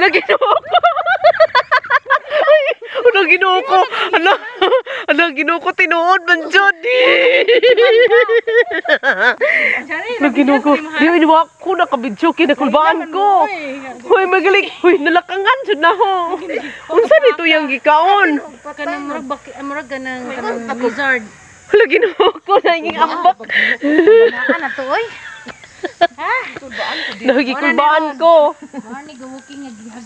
Hala, Ginoo ko. Ay, hala, Ginoo ko. Hala, hala, Ginoo ko, tinuod man jud. Hala, Ginoo ko. Di iniwa ko nakabidyo kinakulbaan ko. Hoy, magaling. Hoy, nalakangan jud na ho. Unsa nito yang gikaon? Kanang murag baki, murag kanang kanang wizard. Hala, Ginoo ko, nanging ambak. Ana to oy. Nagikulbaan ko. Mao ni gawuking nga gihag.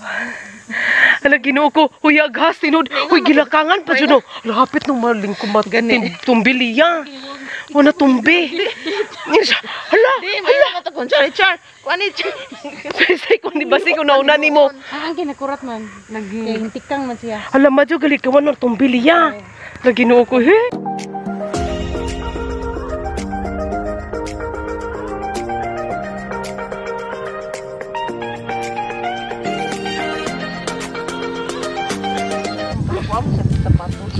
Hala, Ginoo ko. Huy, aghas, tinuod. Huy, gilakangan pa jud. Lapit nung maling kumatin. Tumbili ya. Wala tumbi. Hala, Di, may mga to kung char, char. Kuan ni char. say ko ni basi ko nauna nimo. Ah, ang kinakurat man. Kay hintikang man siya. Hala, madyo gali ka man tumbili ya. Hala, Ginoo ko, he. Kuha mo sa sapatos.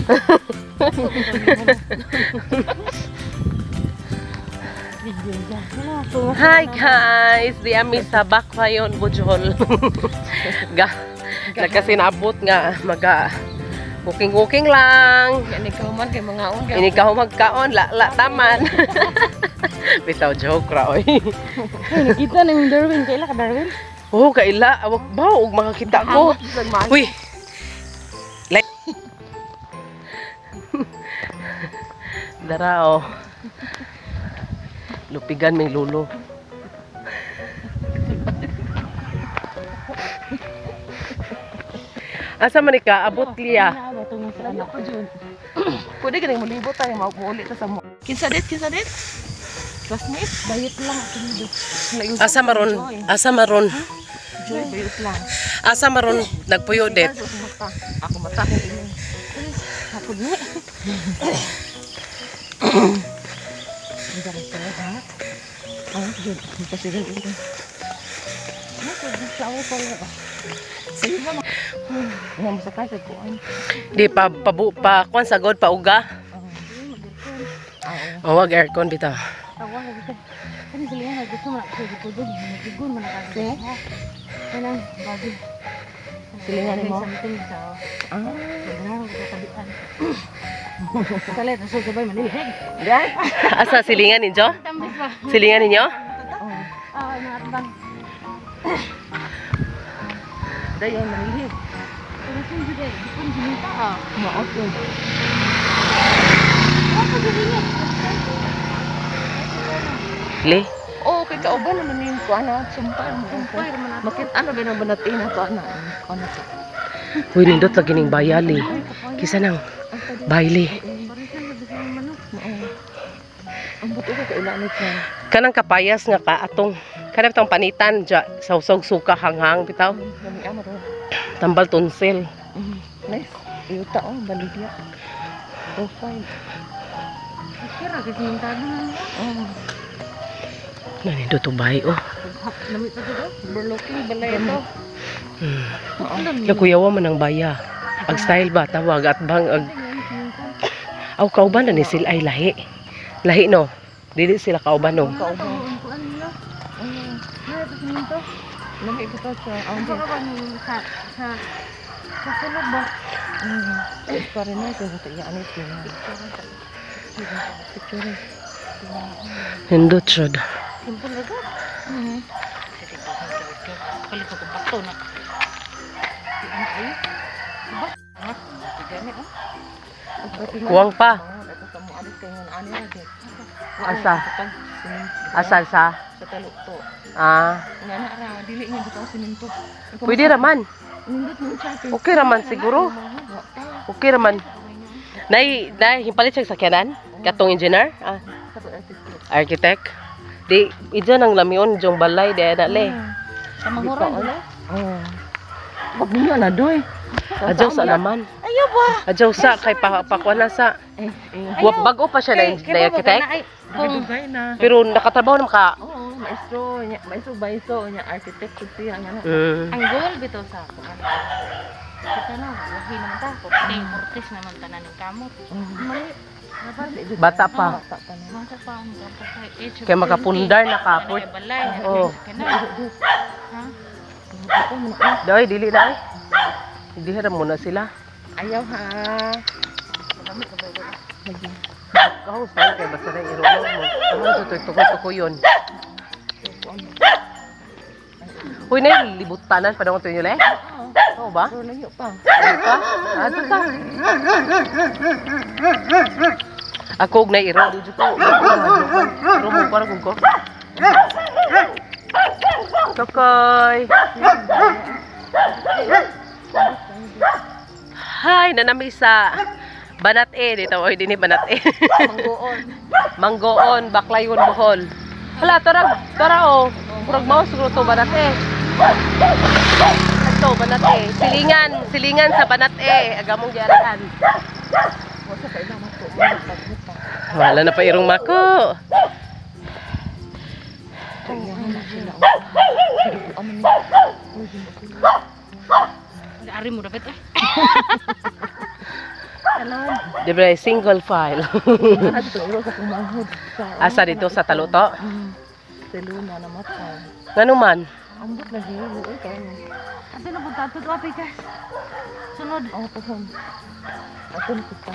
Hi guys, di ami sa Bakwayon Bujol. Ga, nagkasinabot nga maga walking-walking lang. Yan ikaw man kay mga ungga. Ini ka magkaon, la la taman. Bitaw joke ra oy. Ay, nakita na yung Darwin. Kaila ka Darwin? Oh, kaila awak ba og makakita ko. Uy. Like Dara oh. Lupigan may lulo. Asa man ka abot liya? Naa ba tungo sa anak? Pwede ka nang mulibot tayo, maulit ta sa mo. Kinsa dit, kinsa dit? Classmate? Bayot lang apelyido. Asa maron? Asa maron? Joy, bayot lang. Asa maron nagpuyo det? Ako mata. Ako ni. Nga mo sakay sa kuan. Di pa pabu pa kwan sagod pa uga. Oh, wag aircon bitaw. Tawa ko kita. Kani sila nga gusto man ako gitudog, gigun man ako. Kanang bago. Silingan nimo? Something sa. Ah. Kanang katabian. Kalit sa gabay manilhig. Dai. Asa silingan ninyo? Tambis ba? Silingan ninyo? Ah, mga atbang. Dai ay manilhig. Pero sun jud ay, di pun sininta ah. Maot yun. Wa pa jud ini. Le. Oh, kay kauban naman yung kuan na sumpay mo. Sumpay raman ato. Makit ano ba nang banatin na to ana? Kuan na to. Uy, nindot lagi ning bayali. Kisa nang baili. Barisan na bisan manok. Ang buto ko kailangan siya. Kanang kapayas nga ka atong kanang tong panitan ja sawsog suka hanghang bitaw. Lami ama ro. Tambal tunsil. Nice. Yuta oh, balidya. Profile. Kira kasi mintado na. Oh. Na nindot to bay oh. Lamit pa jud oh. Berlooking balay ito. Nakuyawa man ang baya. Ag style ba tawag at bang ag aw kauban na ni sila ay lahi. Lahi no. Dili sila kauban no. Kauban. Kuan niyo. Na ito siminto. Lami bitaw siya. Ang Ano ba ni sa sa sa sulod ba? pa rin na kay iya ani siya. Picture. Nindot jud. Simple ra gud. Kalit ko bato na. Kuwang pa. Asa? Asa sa? Sa talukto. Ah, Nga na ra dili nga bitaw siminto. pwede raman. Nindot mo siya. Okay raman siguro. Okay raman. Nay, nay himpalit siya sa sakyanan? Katong engineer? Ah, architect. Di ija nang lamion jong balay di na le. Sa manguran. Oh. Wag niyo na doy. Adyaw sa naman. Ayaw ba? Adyaw sa kay pa pakuan na sa. Eh, eh. Wa bago pa siya na, na architect. Kung Dugay na. Pero nakatrabaho naman ka. Oo, maestro, nya, maestro baiso, nya architect pud siya nga na. Ang goal bitaw sa ako ano. Kita na, lahi naman ta. Korte, kortes naman tanan ng kamot. Mali. Bata pa. Bata pa na. Masa pa ang tapos kay age of Kaya makapundar na 20. kapot. Ano kay balay, Oo. ka na. Ha? Ako mo na. Doy, dili na ay. Hindi ra muna sila. Ayaw ha. Kaho sa kay basta na iro mo. Ano to tukoy-tukoy yun. Uy, na libutanan pa daw to nyo le? Oo ba? Pero layo pa. Ano pa? Ato ta. Ako og nay iro di jud ko. Iro mo para kung ko. Tokoy. Hi, nanami sa Banat E dito oy dinhi Banat E. Manggoon. Manggoon, Baclayon, Bohol. Hala, tara, tara oh. Murag mao siguro to Banat E. Ato Banat E. Silingan, silingan sa Banat E. Agamong giarian. Wasa sa ilang mako. Wala na pa irong mako. Ari mo dapat eh. Di ba, single file. Ato iro sa kumanghod. Asa dito sa Taluto? Sa Luna na matay. Ngano man? Ambot lagi uy kayo. Ate na punta ato api ka. Sunod. Ako pa sa. Ako na kita.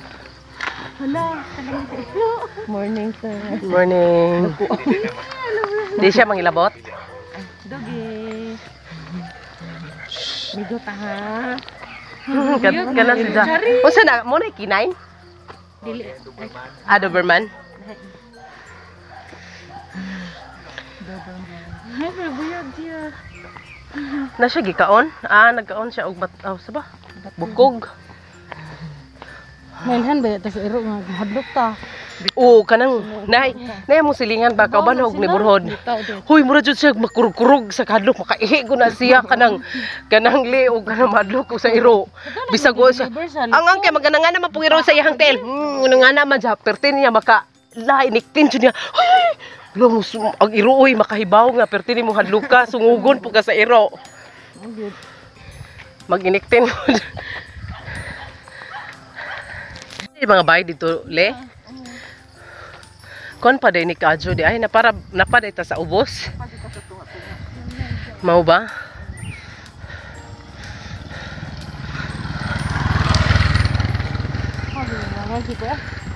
Hala, talagang sa ilo. Morning sir. Morning. Di siya mangilabot? Dogi. Migo ta ha. Kana siya. Unsa na mo na kinain? Dili. Ah, Doberman. Ay, pero buyag siya. Na siya gikaon? Ah, nagkaon siya og bat oh, sa ba? Bukog. Mailhan ba ta sa iro nga hadlok ta. Oo, kanang nay, nay mo silingan ba kauban og neighborhood. Huy, mura jud siya makurog-kurog sa kadlok, makaihi ko na siya kanang kanang li og kanang madlok og sa iro. Bisag wa siya. Ang kay magananga naman pong iro sa iyang tail. Nga naman siya perti niya maka la iniktin jud niya. Huy, huy, Lo, ang iro oy makahibaw nga perti nimo hadlok ka, sungugon po ka sa iro. Mag-iniktin. Mga bay dito le. Kon pa day ni kadyo di ay napara napaday ta sa ubos. Mao ba?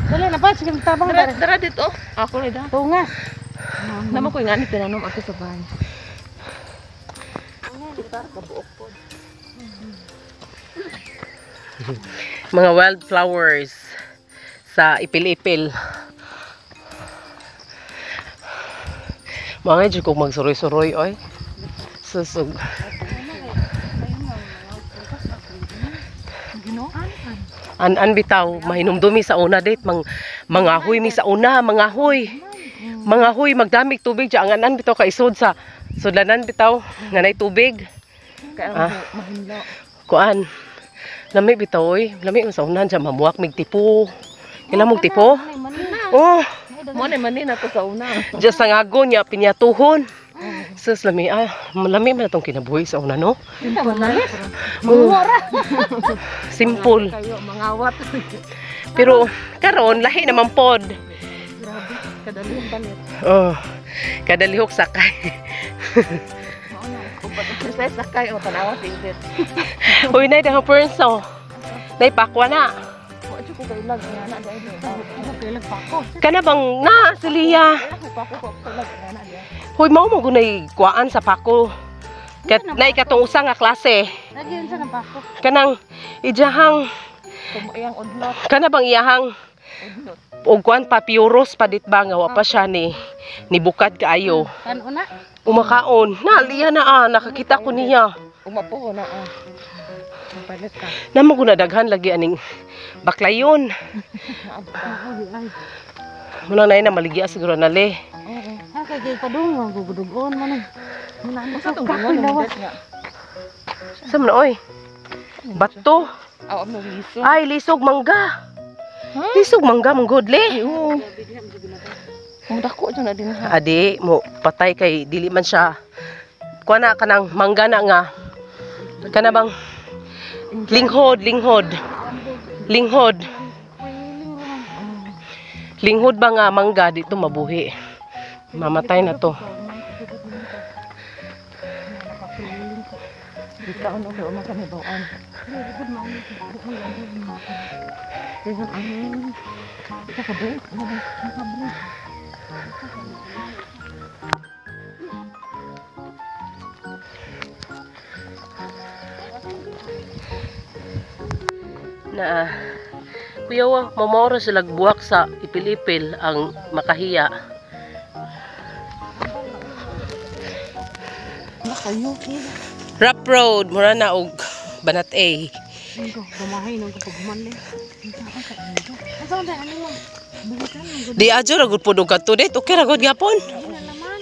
Dali na pa sige tabang Dara dara. dara dito. Ako ni da. Tungas. Naman ko ingani tinanom ato sa bahay. Mga wildflowers sa ipil-ipil. Mga jud kog magsuroy-suroy oy. Susug. An-an bitaw mahinumdumi sa una date mang mangahoy mi sa una, mangahoy. Mangahoy magdamig tubig diya ang an-an bitaw kaisod sa sudlanan bitaw nga nay tubig. Kaya Ah. mahinlo. Kuan. Lami bitaw oy, lami man sa unan diya mamuak mig tipo. Kailan mong tipo? Oh, Mo na man ni nato sa una. diya sa ngagon niya pinyatuhon. Sus lami ah, lami man atong kinabuhi sa una no. Oh. Simple. Kayo mangawat. Pero karon lahi naman pod. Grabe, kadalihong balit. Oh, kadalihok sakay. Kung pag-exercise na kayo, tanawa si Edith. Uy, nay dahang ferns oh. Nay pakwa na. Wa jud ko kailag nga na dahil. Ako kailag pa ako. Kana bang na si Lia. Ako pa ko kailag nga na diya. Hoy, mao mo gunay kuaan sa pako. Kat nay katong usa nga klase. Lagi yun sa napako. Kanang ijahang Kung iyang udlot, kana bang iyahang udlot. og kuan pa puros pa dit ba nga wa pa siya ni ni bukad kaayo. Kan una. Umakaon. Na liya na ah, nakakita ko niya. Umapo na ah. Palit ka. Namo ko daghan lagi aning baklayon. Naabot ka. Muna na na maligya siguro na le. Oo. Ha kay kay padung gugudugon man. Muna ano Sa sa tong kakoy bunga lawas. nga. Sa man oy. Bato. Aw am liso. Ay lisog mangga. Lisog mangga manggod le. Ay oo. Mo dako jud na din ha. Adi mo patay kay dili man siya. Kuha na kanang mangga na nga. Kana bang linghod, linghod. Linghod. Linghod ba nga mangga dito mabuhi. Mamatay na to. Ikaw no kay uma kami bawon. Kaya ang ka-break, naka-break. Na kuya wa mamoro sila buwak sa ipil-ipil ang makahiya. Na kayo. Rough road mura na og Banat A. Ito, gamahay nang kapaghuman le. Asa man tayo ano mo? Bilisan mo gud. Di adyo ra gud pud og kadto dit. Okay ra gud gyapon. Na naman.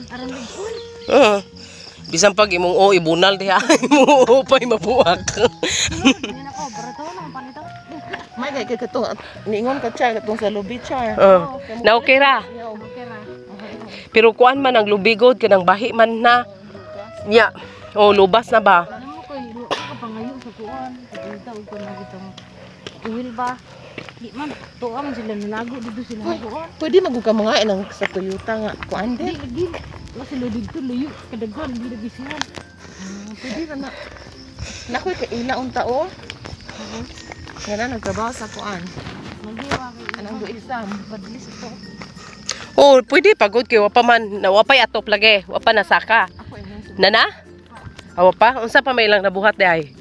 Aron ligon. Oo. Bisan pag imong o ibunal diha, imong o pa'y mabuak. Yan ako, barato na ang panito. May kay kay katong niingon ka char katong sa lubi char. Oo. Na okay ra. Okay ra. Pero kuan man ang lubigod kanang bahi man na. Nya. Oh, lubas na ba? Alam mo kay lo ka pangayo sa kuan. Pagita og kuan gitong uwil ba? Di man, tuwa man sila nanago dito sila kuan. Pwede magug ka mga inang sa Toyota nga kuan Di din. lagi. Wa sila dito luyo kadaghan di lagi sila. Pwede ra na. Nakoy kaila unta o. Nga na nagtrabaho sa kuan. Magiwa kay Anang do exam, badlis ito. Oh, pwede pagod kay wa pa man na wa pa'y atop lagi, wa pa nasaka. Ako inang sa Nana? Awa pa? Unsa pa may ilang nabuhat di ay?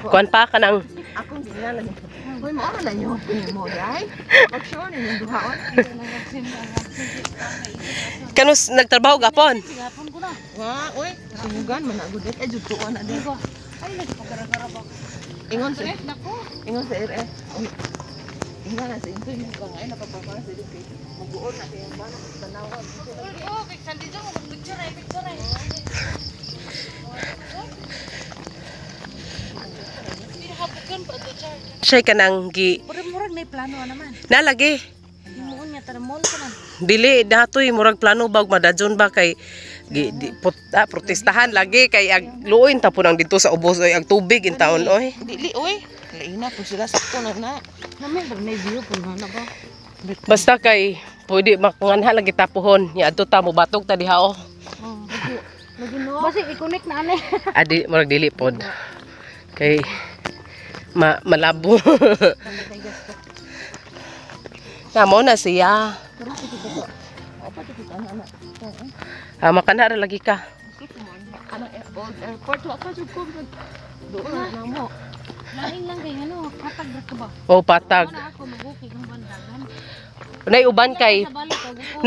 Kuan pa kanang akong ginala ni. Hoy mo na nyo mo dai. Pag sure ni duhaon. kanus nagtrabaho gapon. Gapon ko na. Wa, oy, sumugan man na gud ay jud tuon na di. Ay nagpagaragara ba. Ingon sa Nako. ingon sa RF. Uy, ingon na sa intoy mo ka nga napapapa sa dito kay muguon na kay ang bana tanawa. Oh, kay Sandy jo mo picture ay picture ay. Siya kanang gi Pero murag may plano naman. nalagi. Himuon niya tara mall ka man. Dili datoy murag plano ba og madadyon ba kay gi, di, put, protestahan lagi kay ag luoy ta po nang dito sa ubos oy ag tubig in taon oy. Dili oy. Laina po sila sakto na na. Namin ba may view po na ba? Basta kay pwede makanganha lagi tapuhon. Nya adto ta mo batog ta diha oh. Oh. Basi i-connect na ani. Adi murag dili pod. Kay malabo. Na mo na siya. Ah, makana ra lagi ka. Anang old airport wa pa jud ko doon na mo. Lain lang kay ano, patag ra ka ba? Oh, patag. Wala ako mag-okay kang bandagan. Nay uban kay Sa balik og ako.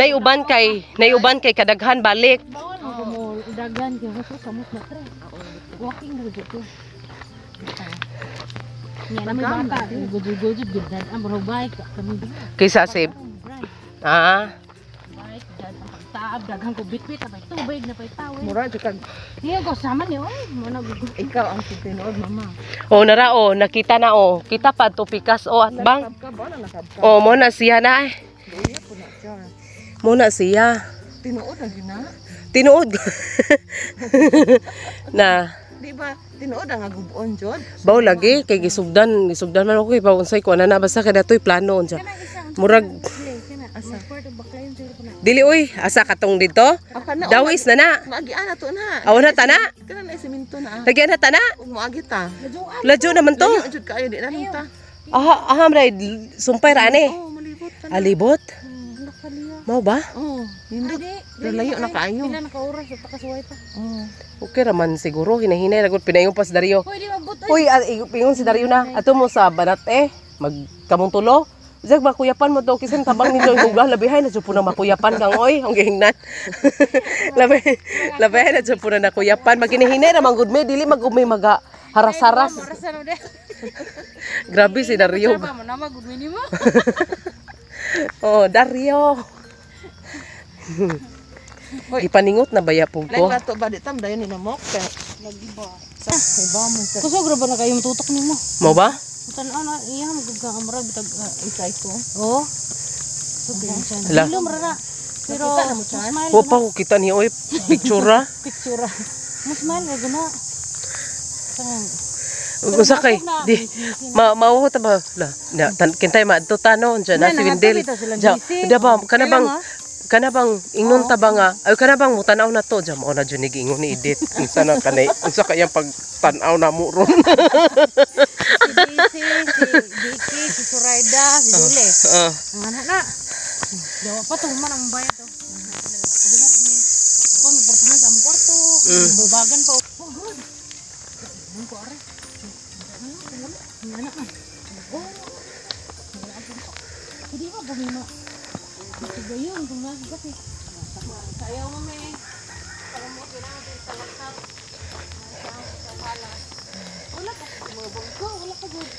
nay uban kay kadaghan balik. Bawal mo mo dagan kay huso samot na tre. Walking ra jud ko. Nya na may bata, gujud-gujud gud dan ang murag bike kami. Kaysa si ah Bike dan ang pagtaab daghan ko bitbit na may tubig na may tawid. Mura jud kag Niya ko sama ni oy, mo na gud. ikaw ang tinuod mama. Oh, nara oh, nakita na oh. Kita pa to pikas oh at bang. Nakab ka ba na nakab ka? Oh, mo na siya na eh. Luya po na siya. Mo na siya. Tinuod ang gina. Tinuod. Na Di ba? Tinuod ang agubuon jud. baw lagi kay gisugdan, gisugdan man ako kay baw unsay ko ana na basta kay datoy plano unsa. Murag Asa? Part of Baclayon sila po na. dili oy, asa katong dito? Aka na Dawis na na. Maagian na to na. Aw na tana. Kana na simento na. Lagyan na tana. Ug moagi ta. Ladyo naman to. Layo jud kaayo di na lang ta. Aha, aha mray sumpay ra ani. Oh, malibot ta na. Alibot. Mao ba? Oh, nindot. Pero layo na kaayo. Pila na ka oras at pakasuway pa. Oh. Okay ra man siguro hinahinay ra gud pinayon pas Dario. Hoy, di mabot Uy, ingon si Dario na. Ato mo sa banat eh. Magkamong tulo. Zag makuyapan mo to kisan tabang ninyo ang guga labihay na jud po na makuyapan kang oy ang gihingnan. Labi labihay na jud po na nakuyapan maginahinay ra man gud me dili mag may maga haras-haras. Oras ano de. Grabe si Dario. Ba mo na magud mo. Oh, Dario. Gipaningot na baya po Lain ko. ba to ba di tam dayon ni namok kay Lagi ba? sa kay ba mo sa Kusog ra ba na kayo matutok nimo? Mo ba? Tan-aw na iya magud ka amrag bitag isay ko. Oh. So siya. Hala. Hilom ra na. Pero Nakita na mo, Chan? smile Wa pa ko kita ni oy picture ra. picture. Mo smile ra guna. Unsa kay di ma mao ta ba la na tan, kintay maadto ta no unsa na si Wendel. Ja, da ba kana bang Kana bang ingnon ta ba nga ay kana bang mutanaw na to jam mao na jud ni giingon ni Edith. Unsa na kanay unsa kayang pagtan-aw na mo ron? Si Daisy, si Vicky, si Suraida, si Jule. Ang anak na. Jawa pa to man ang bayad to. Di ba may ako may portahan sa among kwarto. Babagan pa. Oh, good. Ano ko are? Ang anak na. Oh. Hindi ba bumima? Masigayon kung nasa kasi. Sayaw mo may. Wala ka mga bangka, wala ka jud.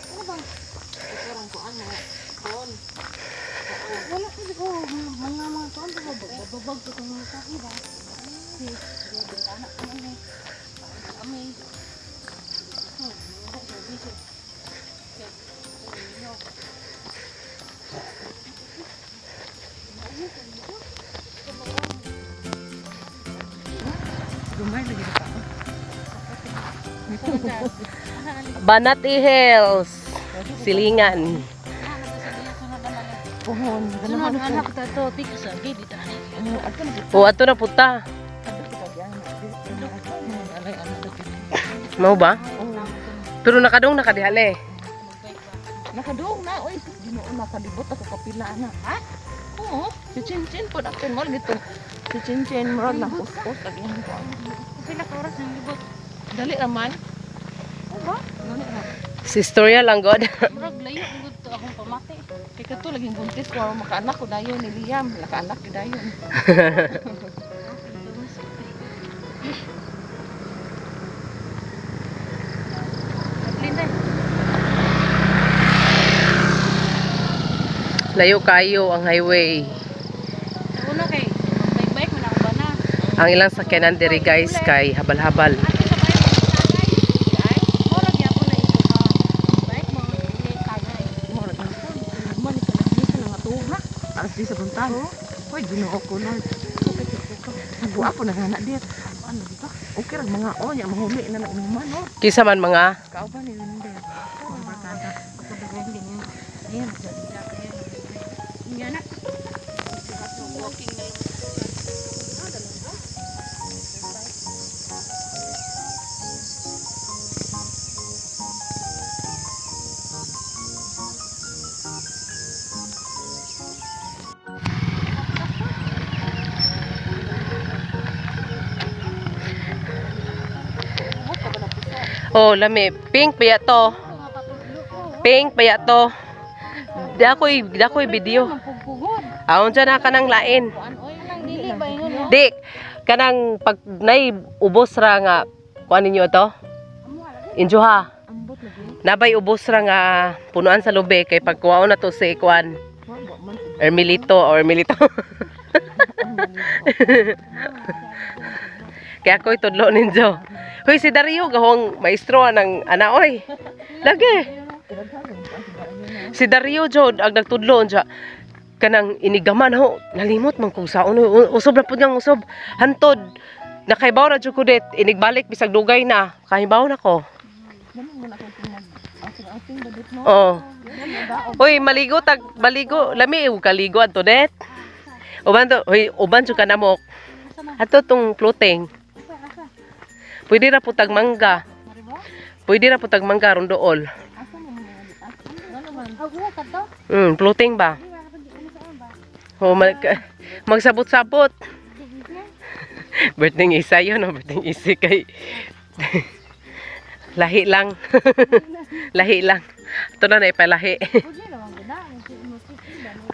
Ano bang? Parang kuan mga kon. Wala ka jud. Oh, mga tuan ba babag ko mga sahi ba. Si anak ko ni. Kami. Gamay lagi ka. Banat Hills. Silingan. Pohon, Sunod anak ta to, tika sa gidi ta. O ato na puta. Mao ba? Pero nakadong nakadihale. Nakadung na oy, Ginoo nakalibot ako kapila na. Ha? Oo, si Chinchin po na mo gito. Si Chinchin murag na us-us ag iyang kuan. Pila ka oras nang libot? Dali raman. Oo ba? Dali ra. Si istorya lang god. Murag layo ang gud to akong pamati. Kay kato laging buntis ko makaanak ko dayon ni Liam, nakaanak ko dayon. Layo kayo ang highway. Una kay bike-bike man ako ba na. Ang ilang sakyanan diri guys kay habal-habal. Ate sa bayo tagay. Ay, murag gyapon na ito ka. Bike mo ni tagay. Murag na po. Man ni ka sa nga tuha. Alas di sa buntan. Hoy, Ginoo ko Lord. Guwapo na nga na dit. Ano dito? Okay rag mga o nya mahuli na na inuman no. Kisa man mga Kauban ni Linda. Mga barkada. Pagkabagay din yun. Ayan, yan na. Walking na lang. Oh, lami. Pink pa to. Pink pa to. Dakoy video. Aon dyan na kanang lain. Dik, kanang pag nay ubos ra nga kuan ninyo to? Injuha. Nabay ubos ra nga punuan sa lube kay pagkuhaon na to si kuan Ermilito or Ermilito. Kaya ako'y tudlo ninyo. Hoy, si Dario gahong maestro ng ana oy. Lagi. Si Dario jod ang nagtudlo unsa kanang inigaman ho nalimot man kung saon usob na pud nga usob hantod nakaibaw ra jud ko det inigbalik bisag dugay na kahibaw na ko. Oh. Hoy, maligo tag maligo lami ug kaligo adto det. Uban to, hoy, uban jud ka namok. Ato tong floating. Pwede ra pud tag mangga. Pwede ra pud tag mangga ron dool. Floating ba? Oh, magsabot-sabot. Birthday ng isa yun, no? Birthday ng isa kay lahi lang. Lahi lang. Ito na naipalahi.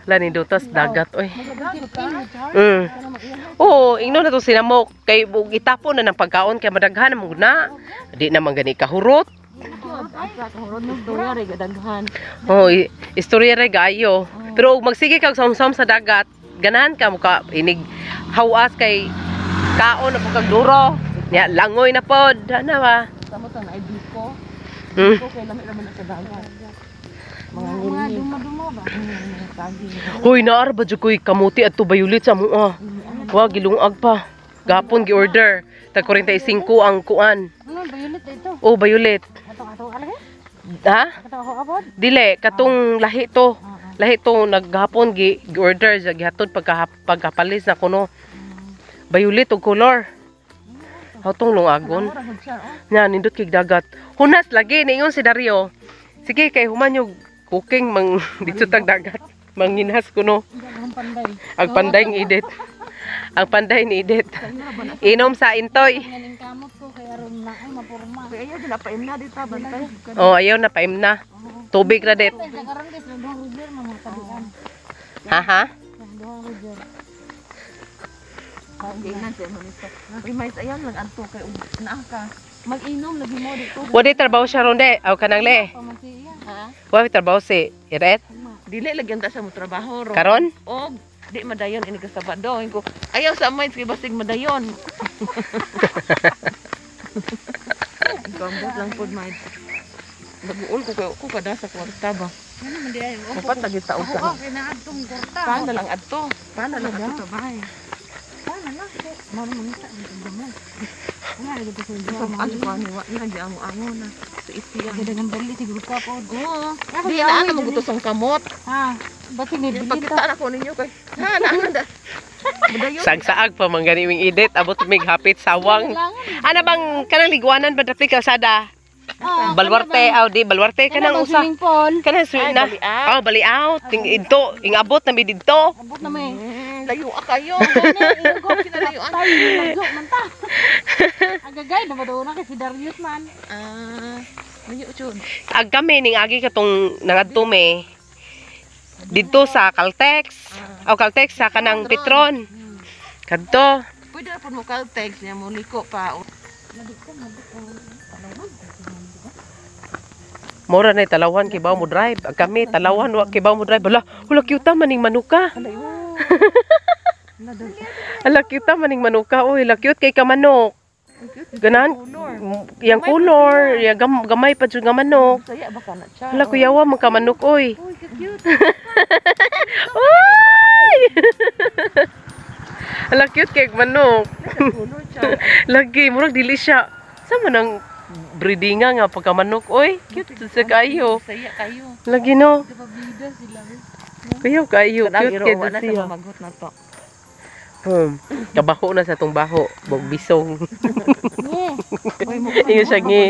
Wala ni Dutas, dagat, oy. Oo, ingno na to sinamok. Kay itapon na ng pagkaon, kay madaghan mo na. Di naman gani kahurot. Oh, istorya ra gayo. Pero og magsige kag samsam sa dagat, ganahan ka mo ka inig hawas kay kaon na po kag duro. Nya langoy na pod. Ana ba? Tamo ta na biko. Biko kay lami ra man sa dagat. Mga duma-duma ba? Hoy, naar ba jud koy kamuti adto bayulit sa mua. Wa gilungag pa. Gapon gi-order. Tag 45 ang kuan. Ano bayulit ito? Oh, bayulit. Ato ato alagi? Ha? Ato ako abod? Dili katong lahi to. Lahi to naghapon gi order sa gihatod pagka pagkapalis na kuno. Violet og color. Hatong lungagon. Mura gud siya, oh. Nya nindot kig dagat. Hunas lagi niingon si Dario. Sige kay human yung cooking mang dito tag dagat. Manginhas kuno. Ang panday. Ang panday ni Edith. Ang panday ni Edith. Inom sa intoy. Nganing kamot ko kay aron na ay mapurma. Kay ayaw ginapaim na dito bantay. Oh, ayaw na paim na. Tubig ra det. Sa karon guys, duhang Roger mga tabian. Ha ha? Duhang Roger. Ginan siya manita. Uy, mais ayaw lang anto kay naa ka. Mag-inom lagi mo dito. Wa di trabaho siya ron de. Aw kanang le. Paman siya. Ha? Wa di trabaho si Iret. Dili lagi anta sa mo trabaho ro. Karon? Og di madayon ini ka Sabado. Ingon ko, ayaw sa mais kay basig madayon. Gambot lang pod mais. Naguol ko kay ko kada sa kwarta ba. Ano man di ay. Dapat lagi taog Ako sa. kay naadtong kwarta. Paano lang adto? Paano lang adto sa bahay? Paano na? Mao man ta gamay. Ano ay dito sa Sa ano pa ni wa na di ango-ango na. Sa isiya. Dagang dali siguro ka po. Oo. Di na ana mo gusto ang kamot. Ha, ba't hindi Yung bili ta? pagkita na ko ninyo kay. Ha na ana da. Madayon. Sagsaag pa man gani iming Edith. Abot mig hapit sawang. Ana bang kanang liguanan ba dapit kalsada? Ah, Balwarte aw di balwarte kanang usa. Swimming pool. Kanang sweet Ay, na. baliaw. Oh, baliaw. Ting idto, ingabot na mi didto. Abot na may. Layo ka kayo. Kinalayuan. Tayo, lagyo man ta. Agagay na ba daw na kay si Darius man. Ah, layo jud. Ag kami ning agi katong nangadto me didto sa Caltex. Aw Caltex sa kanang Petron. Kadto. Pwede na po mo Caltex niya mo liko pa. Mora na talawan kay bawo mo drive. Ag kami talawan wa kay bawo mo drive. Hala, hula cute maning manuka. Hala cute maning manuka oy, la cute kay ka manok. Ganahan yang color, ya gamay pa jud nga manok. Saya ba ka na siya? Hala kuyawa man ka manok oy. Uy, ka-cute. Oy! Hala cute kay manok. Color siya. Lagi murag dili siya. Sa man ang breedinga nga pagkamanok oy. Cute sa kayo. Saya kayo. Lagi no. Kapabida sila. Kuyaw kayo, Kanang cute iro kay wa na sa siya. mamagot na to. Kabaho na sa tong baho, bog bisong. Nge. Uy, mo Ingon siya nge.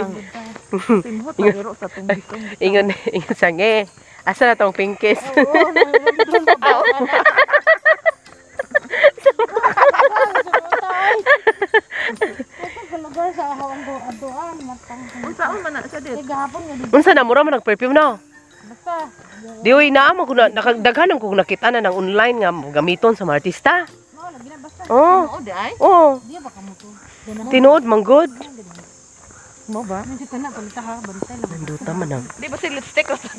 Simhot ang iro sa tong bisong. Ingon ingon siya nge. Asa na tong pingkis? Oo, nandun pa ba? Lugar sa ahawang aduan matang. Unsaon man na siya dit? Kay gahapon nga di Unsa na mura man nag perfume no? basta. Di oy naa mo ko na nakadaghan ko nakita na ng online nga gamiton sa mga artista. Mao lagi na basta. Oh. Oo, di ay. Oh, Di ba kamo to? tinuod man good. Mo ba? Medyo ka na palita ha, bantay lang. Nanduta man ang. Di ba si lipstick ra sa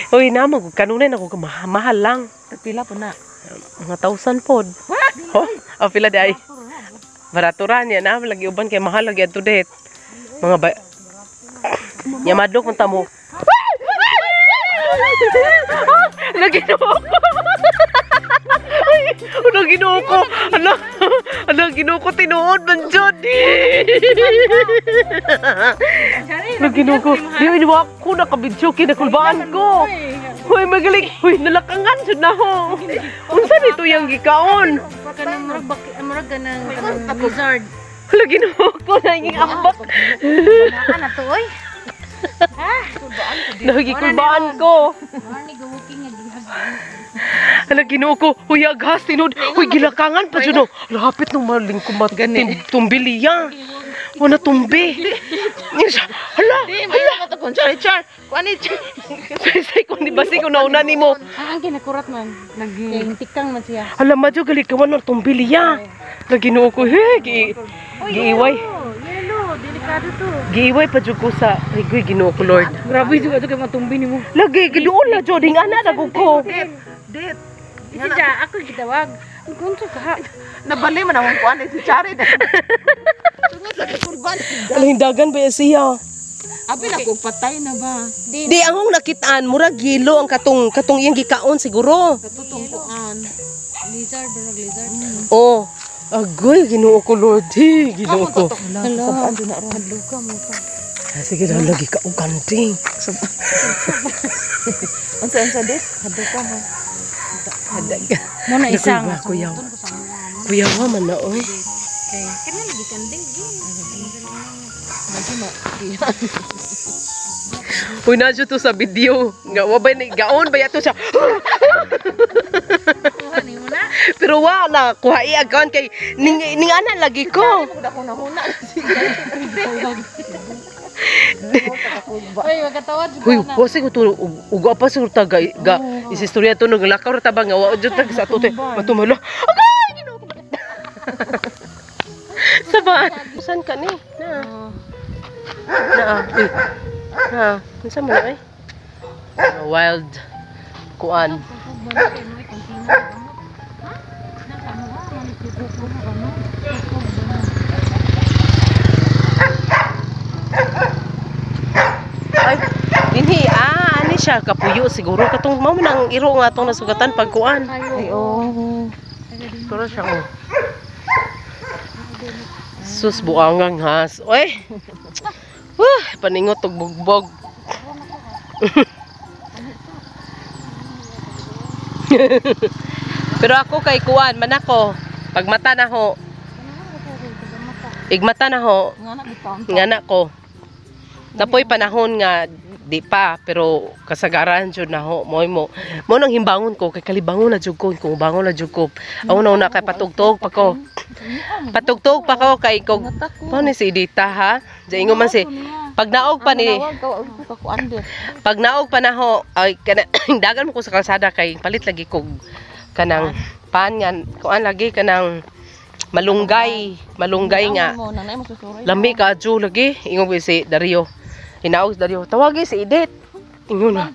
Oy, na mo kanunay na ko mahal lang. Pila po na. Mga 1,000 pod. Oh, oh pila di ay. Barato ra niya na lagi uban kay mahal lagi adto det. Mga ba Yamadlok punta mo. Lagi no. Ay, ano Ginoo ko? Ano? Ano Ginoo ko tinuod man jud. Ano Ginoo ko? Di iniwa ko nakabidyo kinakulbaan ko. Hoy magaling. Hoy nalakangan jud na ho. Unsa nito yang gikaon? Kanang murag murag kanang wizard. Hala Ginoo ko nanging ambak. Ana to oy. Nagikulbaan ko. Mao ni gawuking nga gihag. Hala Ginoo ko. Huy aghas tinuod. Huy gilakangan pa jud no. Lapit nung maling kumat tumbili ya. Wala tumbi. Hala. Di, may mga to kung char char. Kuan ni char. Say ko ni basi ko nauna nimo. Ah, ang kinakurat man. Kay hintikang man siya. Hala madyo gali ka man tumbili ya. Hala Ginoo ko he giiway. Yelo, delikado to. Giiway pa jud ko sa ay Ginoo ko Lord. Grabe jud ato kay matumbi nimo. Lagi giduol na jud ing ana na gud ko. Dit. Dit. Siya, ako gitawag. Kunso ka. Nabali man akong kuan si Chari. Tungod sa kurban. Hala hindagan ba siya? Abi na ko patay na ba? Di ang hong nakitaan murag gilo ang katong katong iyang gikaon siguro. Katutong kuan. Lizard, murag lizard. Oh. Agoy, Ginoo ko Lord. He, Ginoo ko. Hala. Hadlo ka mo ka. Sige daw lagi ka og kanding. Unsa dit? Hado ka ha. Hadaga. Mo na isang. Kuyaw. Kuyaw man na oy. Kay kana lagi kanding. Uy, na to sa video. Nga wa ba ni gaon ba yato siya. Pero wa na kuha i-account kay ning ning ana lagi ko. Uy, magkatawad jud Uy, wa siguro to uga pa siguro ta ga, ga isistorya to naglakaw ra ta ba nga wa jud ta sa ato te matumalo. Agay, Ginoo ko. Sabaan. Saan ka ni? Na. Na. Uy. Na. Unsa man ay? Wild kuan. Ay, dinhi ani siya kapuyo siguro katong mao man ang iro nga atong nasugatan pagkuan. Ay oh. Siguro siya oh. Sus buangang has. Oy. Wah, paningot og bugbog. Pero ako kay kuan man ako pagmata na ho. Igmata na ho. Ngana ko. Napoy panahon nga di pa pero kasagaran jud na ho moy mo. Mo nang himbangon ko kay kalibangon na jud ko kung bangon na jud ko. Aw na una kay patugtog pa ko. Patugtog pa ko kay kog mo ni si Edita ha. Jaingo man si pag naog pa ni pag naog pa na ho ay kana dagan mo ko sa kalsada kay palit lagi kog kanang pan nga kuan lagi kanang malunggay, malunggay nga. Lami ka adyo lagi ingon ko si Dario. Hinaog si Dario, tawagi si Edith. Ingon na.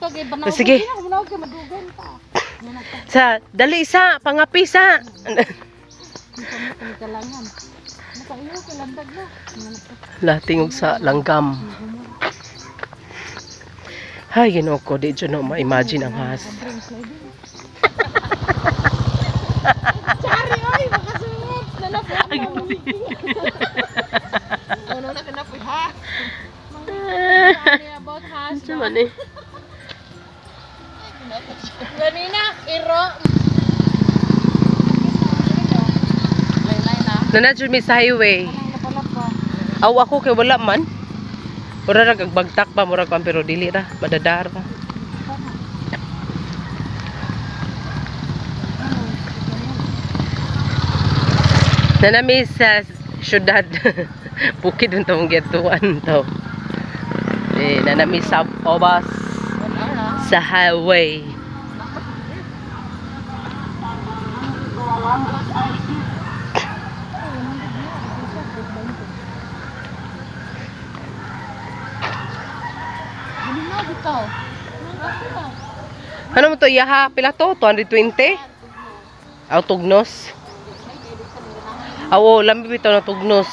Sige. Sa dali sa pangapi sa. Latingog sa langgam. Hay Ginoo ko, di jud na ma-imagine ang has. Chari oy, makasungot na na po. Ano na kanapoy ha? Sorry about has. Unsa man eh? Ganina, iro. Nana jud mi sa highway. Aw ako kay wala man. Mura ra kagbagtak pa mura kan pero dili ra madadar ra. Nanami sa syudad. Bukid ang tawang gituan to. Eh, nanami sa Obas sa highway. Ano mo to iyaha? Pila to? 220? Aw tugnos. Aw, lami bitaw na tugnos.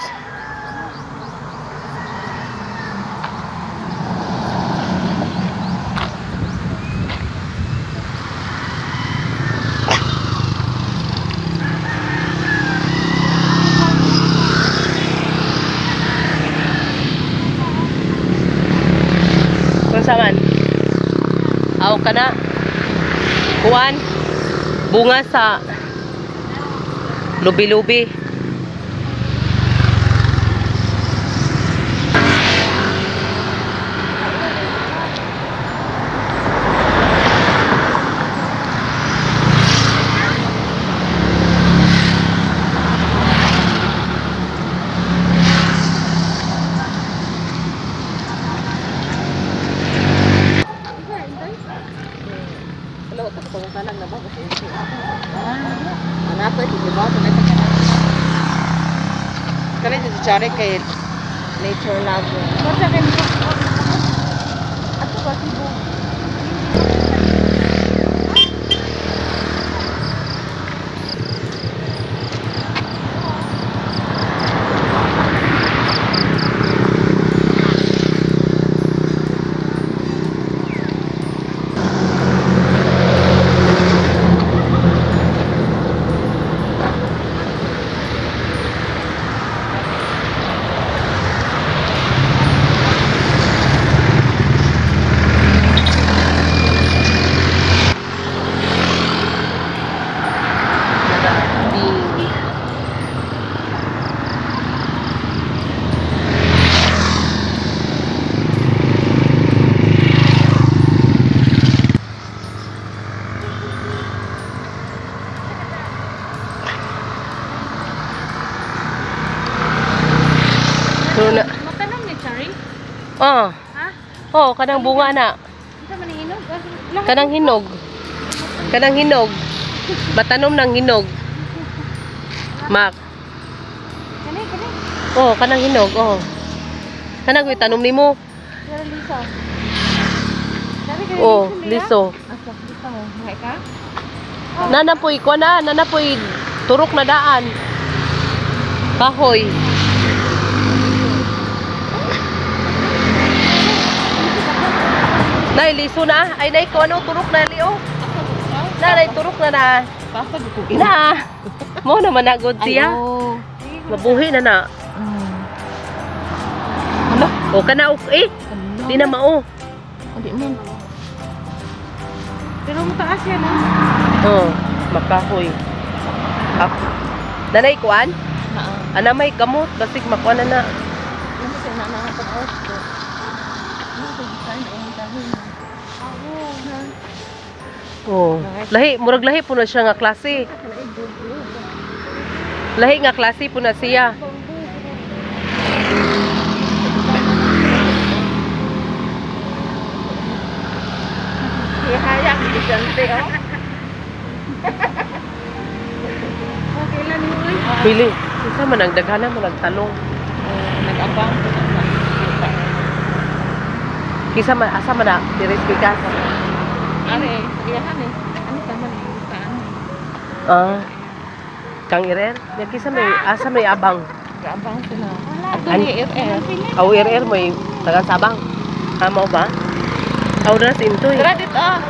Kung saan? Aw ka na. Kuan. Bunga sa lubi-lubi. Kani si Chare kay nature lover. Ato ba sibo? So na Matanong ni Chari? Oh. Ha? Oh, kanang bunga na. Unsa man ni hinog? Ah, Kanang hinog. Kanang hinog. Matanom ng hinog. Mak. Kani kani. Oh, kanang hinog, oh. Kanang ko'y tanom nimo. Pero liso. Chari kay Oh, liso. Asa dito, may ka? Nana po'y kuan na, nana po'y turok na daan. Kahoy. Nay, liso na. Ay, nay, ko ano, turok na, Leo. Na, nay, turok na na. Pasag ko. Na. Mo naman na, good siya. Mabuhi na na. Hala. O, kana, eh. Di na mao. Di man. Pero mataas yan ah. Oh, makahoy. Ah. Nanay, kuan? Naa. Ana may gamot, basig makuan na na. Ano sa na na pag-out ko. Ano ko gikan ang dahon. Oh. Lahi, murag lahi po na siya nga klase. Lahi nga klase po na siya. Hihaya estudyante oh. Okay lang mo oy. Pili. Kinsa man ang daghana mo nagtalong. Nag-abang ko na sa. Kinsa man asa man na diri bigas. Are, sa iyahan eh. Ano ka man saan? Ah. Kang irer, ya kinsa may asa may abang. Kaabang sila. Wala. Ato ni RR. Aw irer may taga sabang. Ah, mao ba? Aw na si Intoy. Tara dito ah.